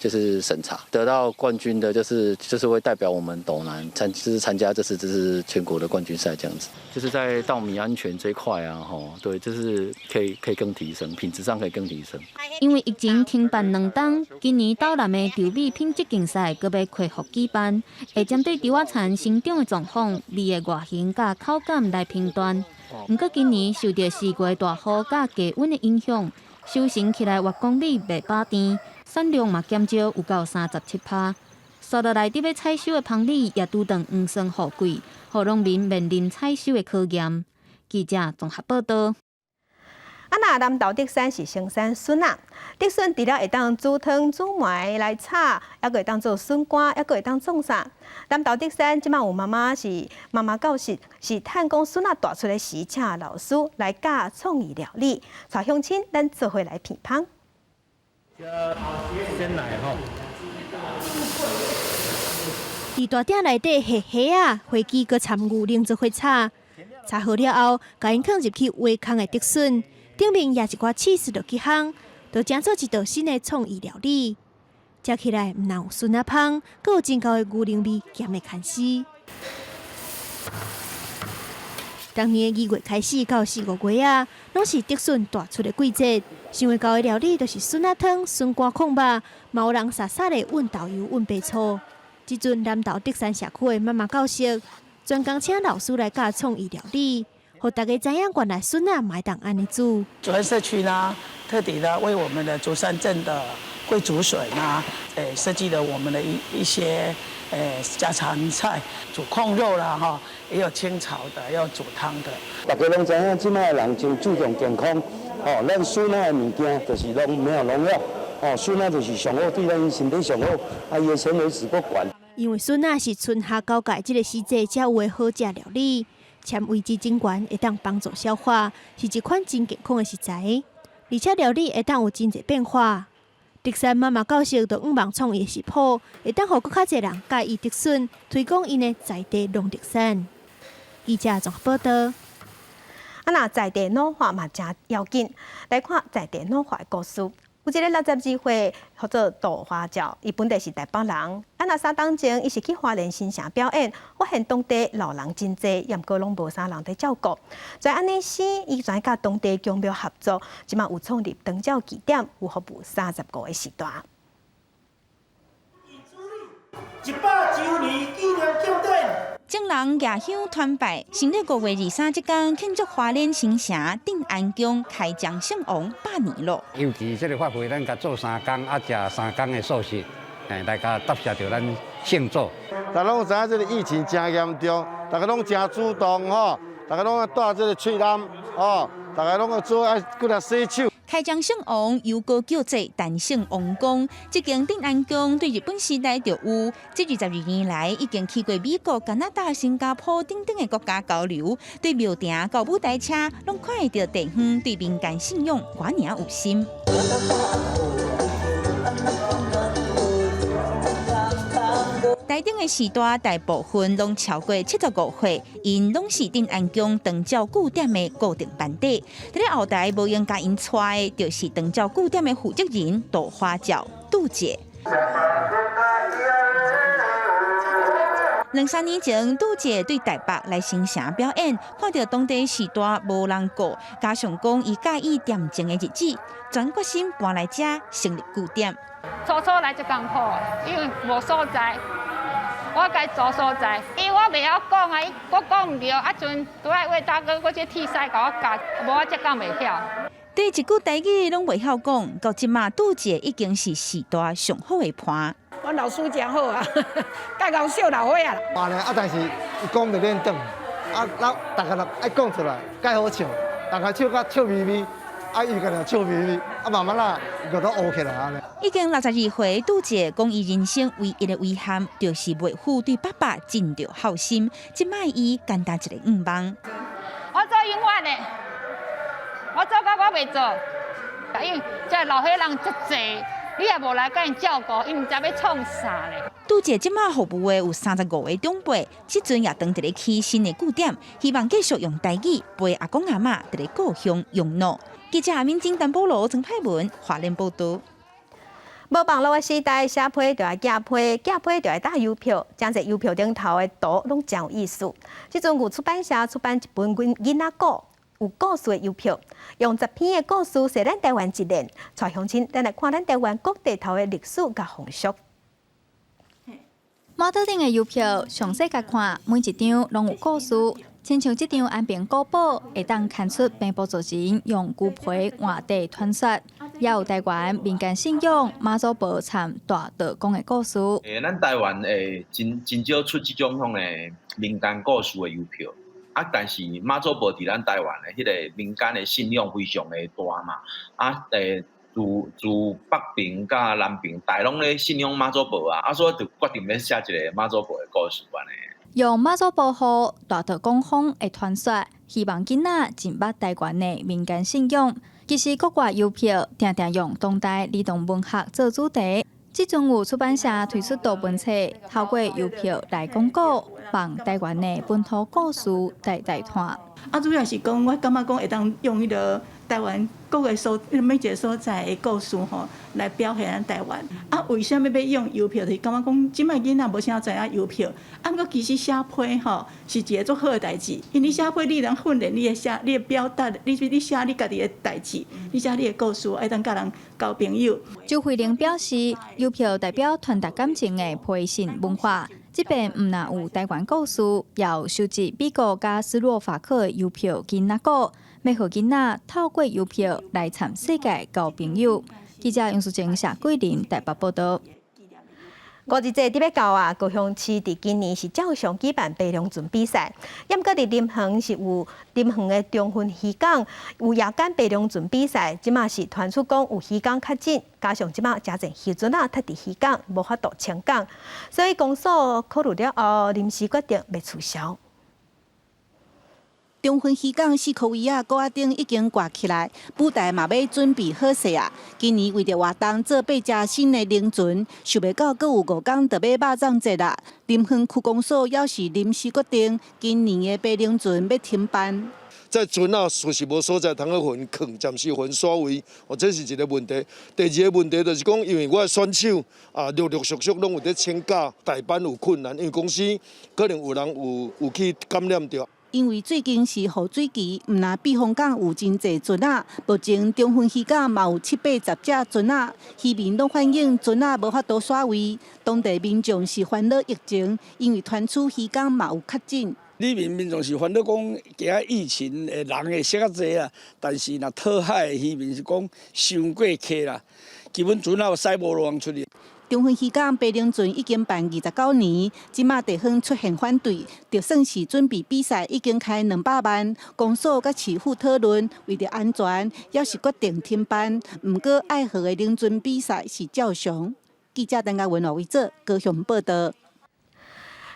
就是審查，得到冠軍的，就是會代表我們斗南就是參加這次就是全國的冠軍賽這樣子。就是在稻米安全這一塊啊，吼，對，就是可以更提升，品質上可以更提升。因為疫情停辦兩冬，今年斗南的稻米品質競賽閣欲恢復舉辦，會針對稻仔田生長的狀況、米的外形佮口感來評斷。毋過今年受著4月大雨佮低溫的影響，收成起來越公米袂飽甜。產量嘛減少有夠37%，紲落來佇欲採收的芳米也拄著黃霜雨季，予農民面臨採收的考驗。記者綜合報道。啊，若南投竹山是生產筍仔，竹筍除了會當煮湯、煮糜來炒，猶閣會當做筍乾，猶閣會當創啥？南投竹山這馬有媽媽是媽媽教室，是趁講筍仔大出的時，請老師來教創意料理，帶鄉親咱做伙來品芳。加鮮奶吼。佇大鼎內底下蝦仔、火雞閣摻牛奶做伙炒，炒好了後，共𪜶囥入去挖空的竹筍，頂面壓一寡起司落去烘，就成做一道新的創意料理。食起來毋但有筍仔芳，閣有真厚的牛奶味，鹹的牽絲。逐年2月開始到四五月仔，攏是竹筍大出的季節。想會到的料理就是筍仔湯、筍乾炕肉，嘛有人沙沙的溫豆油、溫白醋。這陣南投竹山社區的媽媽教室，專工請老師來教創意料理，予大家知影原來筍仔嘛會當按呢煮。竹山社區呢，特地呢為我們的竹山鎮的桂竹筍啊，設計了我們的一些家常菜，煮炕肉啦，哈，也有清炒的，也有煮湯的。大家攏知影，這擺的人真注重健康，吼，咱筍仔的物件就是攏沒有農藥，吼，筍仔就是上好，對咱身體上好，啊，伊的纖維質閣懸。因為筍仔是春夏交界這個時節才有的好食料理，纖維質真懸，會當幫助消化，是一款真健康的食材，而且料理會當有真濟變化。竹山媽媽教室就向望創意食譜，會當予閣較濟人佮意竹筍，推廣𪜶的在地農特產。記者綜合報道。啊，若在地老化嘛誠要緊，來看在地老化的故事。有一个62歲，號做杜華照，伊本地是台北人。啊，若三冬前，伊是去花蓮新城表演，發現當地老人真濟，毋過攏無啥人佇照顧。就按呢時，伊轉佮當地宮廟合作，這馬有創立長照據點，有服務35個時段。100週年紀念慶典。眾人舉香團拜，新曆5月23這工慶祝花蓮新城鎮安宮開張聖王100年咯。尤其這个法會，咱共做三工，啊，食三工的素食，來共答謝著咱聖祖。大家攏知影這个疫情誠嚴重，大家攏誠主動吼，大家攏愛戴這个喙籠，吼，大家攏愛做愛過來洗手。開漳聖王又閣叫做陳勝王宮，這間鎮安宮對日本時代就有，這22年來已經去過美國、加拿大、新加坡等等的國家交流，對廟埕到舞台車，攏看會著地方對民間信仰偌爾有心。台頂的時代大部分攏超過75歲，𪜶攏是鎮安宮長照據點的固定班底。佇咧後台無閒共𪜶帶的，就是長照據點的負責人杜花照杜姐。兩三年前，杜姐對台北來新城表演，看著當地序大無人顧，加上講伊佮意恬靜的日子，全決心搬來遮成立據點。初初來足艱苦，因為無所在。我共租所在，因為我袂曉講啊，我講毋著，啊陣拄仔魏大哥，閣這鐵師共我教，無我這講袂曉。對一句台語攏袂曉講，到這馬杜姐已經是序大上好的伴。阮老師誠好啊，佮𠢕小老歲仔啦。話呢，啊，但是伊講袂練轉，啊，咱逐个人愛講出來，蓋好笑，逐个笑甲笑眯眯。啊，伊個笑眯眯，啊慢慢啦，伊個都學起來按呢。已經62歲，杜姐講伊人生唯一的遺憾，就是袂赴對爸爸盡著孝心。這擺伊簡單一個願望。我做永遠的，我做到我袂做，因為這老歲人足濟，你也無來共𪜶照顧，𪜶毋知欲創啥咧。杜姐這馬服務的有35個長輩，這陣也當佇咧起新的據點，希望繼續用台語陪阿公阿嬤佇咧故鄉養老。記者阿敏晶、陳保羅、曾派文，華聯報導。無網路的時代，寫批就愛寄批，寄批就愛搭郵票，誠濟郵票頂頭的圖攏誠有意思。這陣有出版社出版一本囡仔故有故事的郵票，用10篇的故事踅咱台灣一輪，帶鄉親咱來看咱台灣各地頭的歷史佮風俗。滿島頂的郵票，詳細共看，每一張攏有故事。親像這張安平古堡，會當看出平埔族人用龜皮換地傳說，也有台灣民間信仰媽祖婆參大道公的故事。咱台灣真真少出這種款的民間故事的郵票，啊，但是媽祖婆佇咱台灣的彼个民間的信仰非常的大嘛，啊，自自北爿佮南爿，大攏咧信仰媽祖婆啊，啊，所以就決定欲寫一个媽祖婆的故事按呢。用媽祖婆予大道公風的傳說，希望囡仔進捌台灣的民間信仰。其實國外郵票定定用當代兒童文學做主題。這陣有出版社推出圖文冊，透過郵票來講古，幫台灣的本土故事代代傳。啊，主要是講，我感覺講會當用彼个台灣各个所每一个所在的故事吼，來表現咱台灣。啊，為啥物欲用郵票？就是感覺講，這擺囡仔無啥知影郵票。啊，毋過其實寫批吼是一个足好的代誌，因為你寫批，你會當訓練你的寫、你的表達，你你寫你家己的代誌，你寫你的故事，會當佮人交朋友。周慧玲表示，郵票代表傳達感情的批信文化。這遍毋但有台灣故事，也有收集美國佮斯洛伐克的郵票囡仔故，欲予囡仔透過郵票來參世界交朋友。記者楊淑貞、謝桂林台北報導。五日節佇欲到啊，高雄市佇今年是照常舉辦白龍船比賽，毋過佇林園是有林園的中分漁港有夜間白龍船比賽，這馬是傳出講有漁工確診，加上這馬誠濟漁船仔塞佇漁港，無法度清港，所以公所考慮了後，臨時決定欲取消。中分漁港四箍圍仔，鼓仔燈已經掛起來，舞台嘛欲準備好勢啊！今年為著活動做八隻新的龍船，想袂到閣有5工就欲肉粽節啦。林園區公所猶是臨時決定，今年的白龍船欲停辦。這船仔隨時無所在通去雲囥，暫時雲煞位，哦，這是一個問題。第二个問題就是講，因為我的選手啊，陸陸續續攏有佇請假代班有困難，因為公司可能有人有去感染著。因為最近是雨水期，毋但避風港有真濟船仔，目前中分漁港嘛有七八十隻船仔，漁民攏反映船仔無法度煞位，當地民眾是煩惱疫情，因為傳出漁港嘛有確診。里面民眾是煩惱講驚疫情的人會小較濟啦，但是若討海的漁民是講傷過客啦，基本船仔駛無路通出去。長遠漁港白龍船已經辦29年，這馬地方出現反對，就算是準備比賽已經開200萬，公所佮市府討論，為著安全，猶是決定停辦。毋過愛河的龍船比賽是照常。記者陳嘉文、羅維哲高雄報道。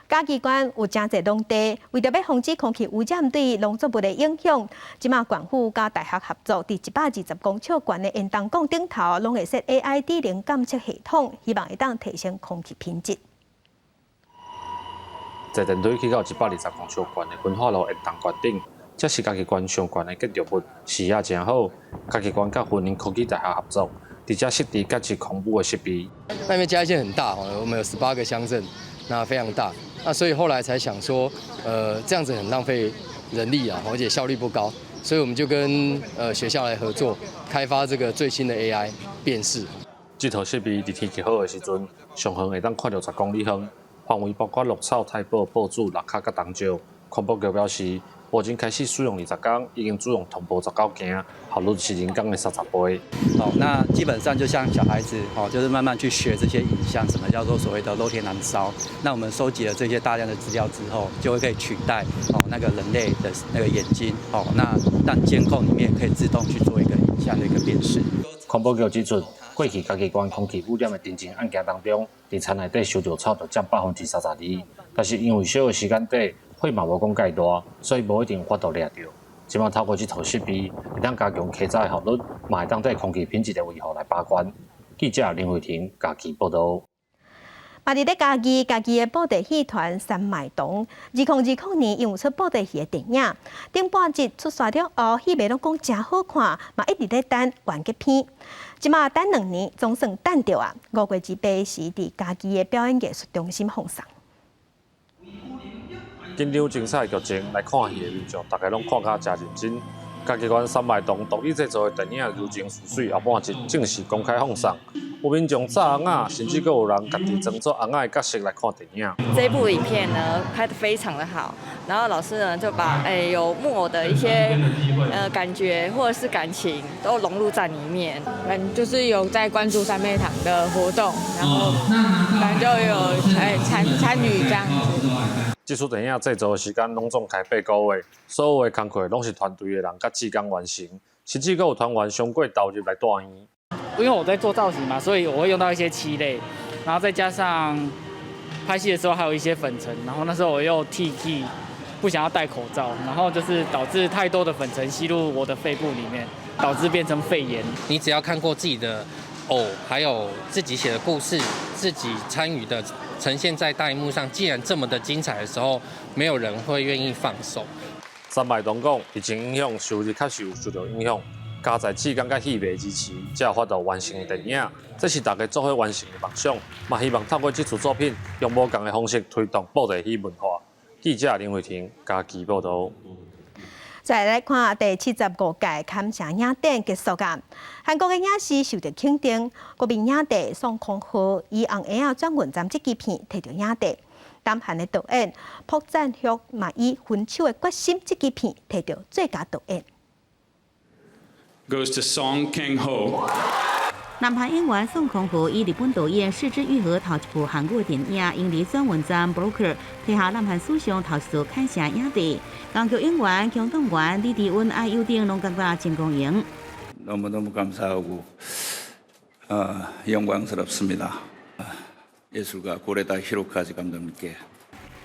嘉義縣有誠濟農地，為著欲防止空氣污染對農作物的影響，這馬縣府佮大學合作，佇120公尺懸的煙囱管頂頭，攏會設 AI 智能監測系統，希望會當提升空氣品質。坐電梯去到120公尺懸的焚化爐煙囱管頂，這是嘉義縣上懸的建築物，視野誠好。嘉義縣佮雲林科技大學合作，佇遮設置監測空污的設備。那因為嘉義縣很大，我們有18個鄉鎮，那非常大。那所以後來才想說，這樣子很浪費人力啊，而且效率不高，所以我們就跟學校來合作，開發這個最新的 AI 辨識。這套設備佇天氣好的時陣，上遠會當看著10公里遠，範圍包括鹿草、太保、朴子、六卡佮東石。環保局表示，目前開始使用20工，已經自動通報19件，效率是人工的30倍。哦，那基本上就像小孩子哦，就是慢慢去學這些影像，什麼叫做所謂的露天燃燒。那我們收集了這些大量的資料之後，就會可以取代哦那個人類的那個眼睛哦，那讓監控裡面可以自動去做一個影像的一個辨識。環保局指出，過去嘉義縣空氣污染的偵偵案件當中，佇田內底燒著草就佔32%，但是因為燒的時間短，火嘛無講蓋大，所以無一定有法度掠著。這馬透過這套設備，會當加強稽查的效率，嘛會當對空氣品質的維護來把關。記者林慧婷嘉義報導。嘛佇咧嘉義，嘉義的布袋戲團三麥堂，2020年𪜶有出布袋戲的電影，頂半日出煞了後，戲迷攏講誠好看，嘛一直咧等完結篇。這馬等2年，總算等著啊！5月28時，佇嘉義的表演藝術中心放送。緊張精彩的劇情來看戲的民眾，逐家攏看甲誠認真。嘉義縣三麥堂獨立製作的電影《柔情似水》後半日正式公開放送，有民眾紮尪仔，甚至閣有人家己裝作尪仔的角色來看電影。這部影片呢拍得非常的好，然後老師呢就把有木偶的一些感覺或者是感情都融入在裡面。嗯，就是有在關注三麥堂的活動，然後反正就有參與這樣子。這齣電影製作的時間攏總開8個月，所有的工課攏是團隊的人佮志工完成，甚至閣有團員傷過投入來帶演。因為我在做造型嘛，所以我會用到一些漆類，然後再加上拍戲的時候還有一些粉塵，然後那時候我又鐵齒，不想要戴口罩，然後就是導致太多的粉塵吸入我的肺部裡面，導致變成肺炎。你只要看過自己的偶，還有自己寫的故事，自己參與的呈現在大螢幕上，既然這麼的精彩的時候，沒有人會願意放手。三麥堂講，疫情影響，收入確實有受著影響，加在志工佮戲迷支持，才有法度完成電影。這是大家做伙完成的夢想，嘛希望透過這齣作品，用無仝的方式推動布袋戲文化。記者林慧婷嘉義報導。再來看第75屆坎城影展結束啊！韓國的影視受著肯定，國民影帝宋康昊以紅鞋仔轉運站這支片提著影帝。南韓的導演朴贊郁嘛以分手的決心這支片提著最佳導演。 Goes to Song Kang Ho。南韓演員宋康昊以日本導演是枝裕和頭一部韓語電影《英離轉運站 Broker》提下南韓史上頭一座坎城影帝。港劇演員姜棟元、李智恩、愛友等攏感覺真光榮。 너무너무 감사하고 영광스럽습니다. 예술가 고레다 히로카즈 감독님께.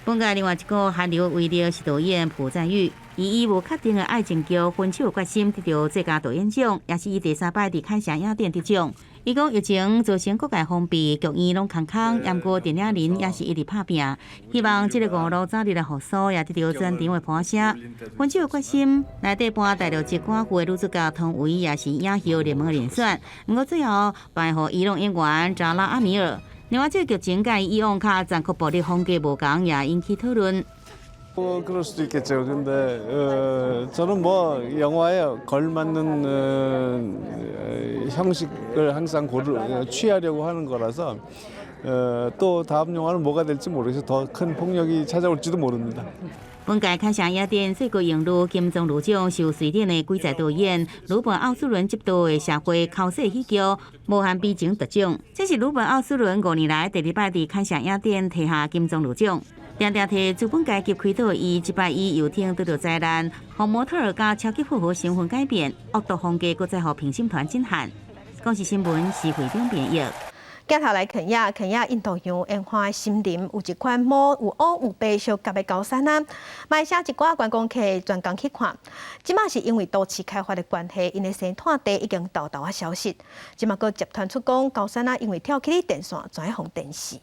本屆另外一個韓流威力是導演朴贊郁，伊以無確定的愛情劇《分手的決心》得著最佳導演獎，也是伊第三擺佇坎城影展得獎。伊講疫情造成各界封閉，劇院攏空空，毋過電影人也是一直拍拚，希望這个娛樂早日來復甦，也得著全場的歡聲。分手的決心內底扮大陸籍寡婦的女主角湯唯，也是影后熱門人選，毋過最後頒予伊朗演員扎拉阿米爾。另外，這个劇情佮以往較殘酷暴力風格無仝，也引起討論。 뭐 그럴 수도 있겠죠. 근데 저는 뭐 영화에 걸맞는 형식을 항상 고를 취하려고 하는 거라서 또 다음 영화는 뭐가 될지 모르겠어. 더 큰 폭력이 찾아올지도 모릅니다. 本本屆坎城影展最高榮譽金棕櫚獎受瑞典的鬼才導演魯本奧斯倫執導的社會哭訴喜劇《無限悲情》得獎。這是魯本奧斯倫5年來第二擺佇坎城影展提下金棕櫚獎。定定替資本階級開導伊，這擺以遊艇拄著災難，予模特兒佮超級富豪身份改變，惡毒風格閣再予評審團震撼。公視新聞施惠中編譯。鏡頭來肯亞，肯亞印度洋沿岸森林有一款毛有烏有白相夾的高山啊，嘛會請一寡觀光客專工去看。這馬是因為都市開發的關係，𪜶的生態地已經沓沓仔消失。這馬閣集傳出講，高山仔因為跳起電線，轉予電死。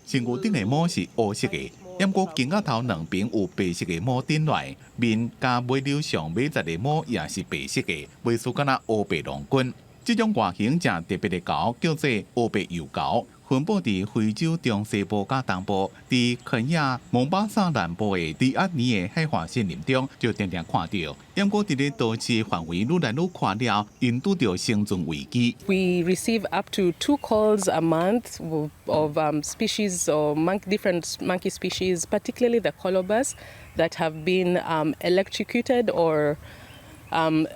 身軀頂的毛是烏色的，毋過頸仔頭兩邊有白色的毛頂來，面佮尾瘤上尾節的毛也是白色的，袂輸敢若烏白狼君。這種外形誠特別的猴，叫做烏白油猴，分布佇非洲中西部佮東部，佇肯亞蒙巴薩南部的迪亞尼的海岸森林中，就定定看著。毋過佇咧都市範圍愈來愈寬了，𪜶拄著生存危機。 We receive up to two calls a month of species or different monkey species, particularly the colobus, that have been electrocuted or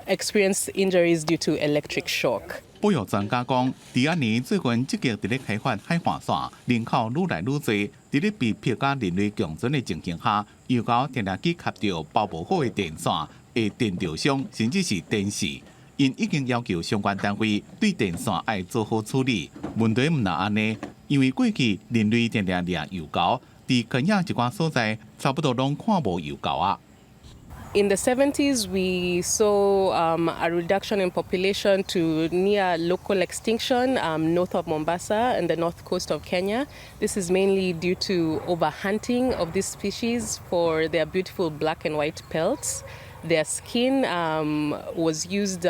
experienced injuries due to electric shock. 保育專家講，迪亞尼最近積極佇咧開發海岸線，人口愈來愈濟，佇咧被迫佮人類共存的情形下，幼猴定定去磕著包無好的電線，會電著傷，甚至是電死。𪜶已經要求相關單位對電線愛做好處理。問題毋但按呢，因為過去人類定定掠幼猴，佇肯亞一寡所在，差不多攏看無幼猴啊。 In the 70s, we saw a reduction in population to near local extinction north of Mombasa and the north coast of Kenya. This is mainly due to overhunting of this species for their beautiful black and white pelts. Their skin was used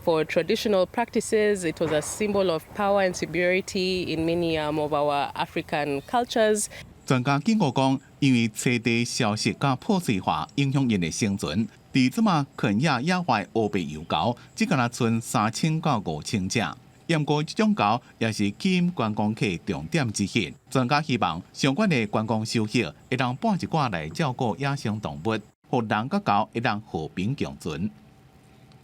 for traditional practices. It was a symbol of power and superiority in many of our African cultures. 專家警告講，因為棲地消失佮破碎化，影響𪜶的生存。佇這馬肯亞野外烏白油猴，只敢若賰3000到5000隻。毋過這種猴也是吸引觀光客重點之一。專家希望相關的觀光收益會當撥一寡來照顧野生動物，予人佮猴會當和平共存。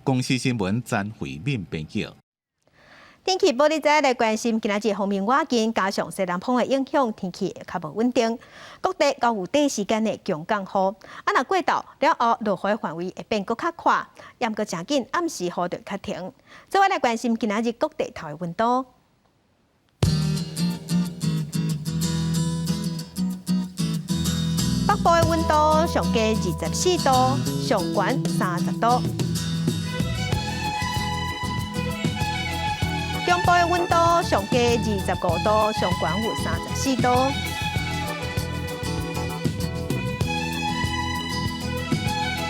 公視新聞詹慧敏編輯。天氣報你知來關心，今仔日鋒面倚近，加上西南風的影響，天氣會較無穩定。各地都有短時間的強降雨。啊，若過晝了後，落雨範圍會變閣較闊，毋過誠緊暗時雨就較停。做伙來關心今仔日各地頭的溫度。北部的溫度上低24度，上懸30度。中部的溫度上低25度，上懸有34度。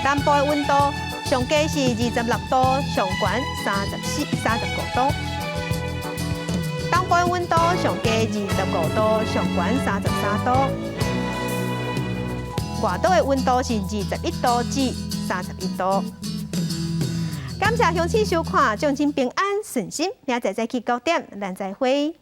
南部的溫度上低是26度，上懸35度。東部的溫度上低25度，上懸33度。外島的溫度是21度至31度。感謝鄉親收看，祝恁平安順心，明仔載早起9點，咱再會。